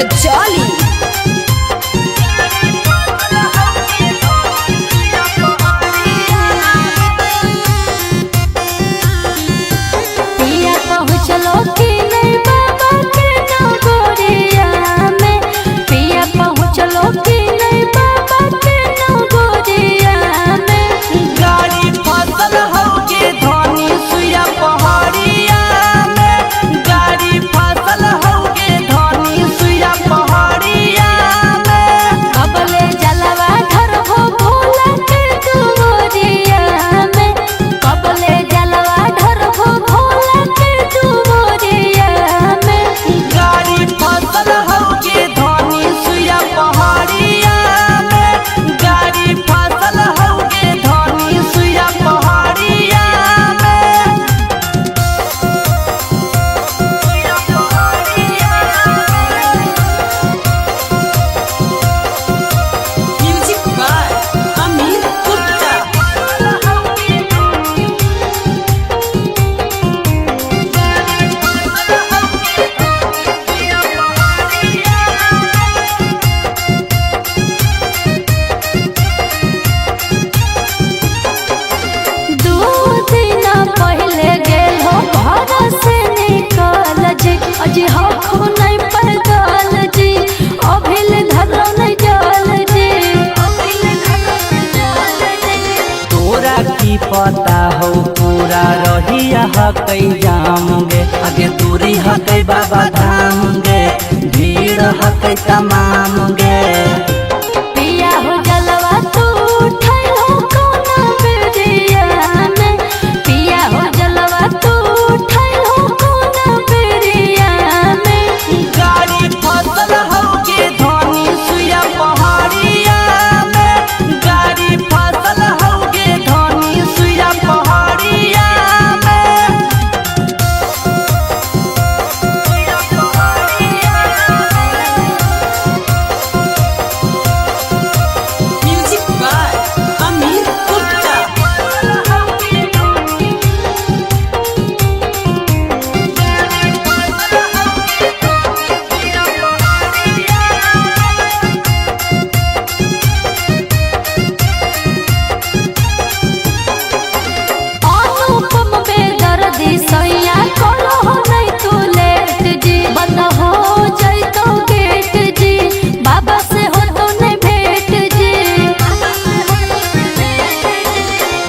रजौली। पिया पहुँचलो कि नहीं बाबा के नगरिया में, पिया पहुँचलो कि नहीं बाबा के नगरिया में। गाड़ी फसल होके धनी सुइया पहाड़िया में, गाड़ी फसल होके धनी सुइया पहाड़िया में। कबले जलवा धर हो भोला के दुआरिया में, कबले जलवा धर हो भोला के दुआरिया में। गाड़ी फसल होके धनी सुइया पहाड़िया में, गाड़ी फसल होके धनी सुइया पहाड़िया में। सुइया पहाड़िया में। Music by Amit Gupta. दू दिन पहले गेल हो घर से निकल जी, अजी हो नहीं पैदल जी, अभिल धरो नहीं जल जी, अभिल धरो नहीं जल जी। तोरा की पता हो पूरा रहिया हकै जाम गे, आगे दूरी हकै बाबा धाम गे, भीड़ हकै तमाम गे। पिया हो जलवा तू उठै हो कोना बेरिया में, पिया हो जलवा तू उठै हो कोना बेरिया में। गाड़ी फसल होके धनी सुइया पहाड़िया में, गाड़ी फसल होके धनी सुइया पहाड़िया में। सुइया पहाड़िया में। Music by Amit Gupta. अनुपम बेदर्दी सैया करो हो नहीं तू लेट जी, बंद हो जइतो गेट जी, बाबा से हो तो नहीं भेट जी।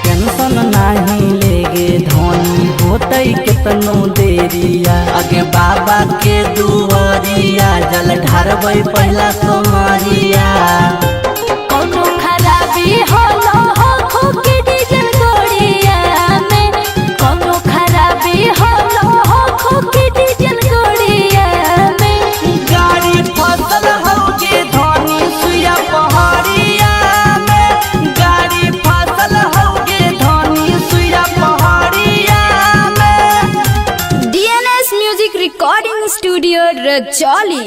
टेंशन नाही लेगे धनी होतै केतनो देरिया, आगे बाबा के दुआरिया जल ढारबै पहिला सोमरिया। कोनो खराबी होलो हो खोके डीजल गोड़िया में, कोनो खराबी होलो हो खोके डीजल गोड़िया में। गाड़ी फसल होके धनी सुइया पहाड़िया में, गाड़ी फसल होके धनी सुइया पहाड़िया में। DNS music recording studio Rajauli.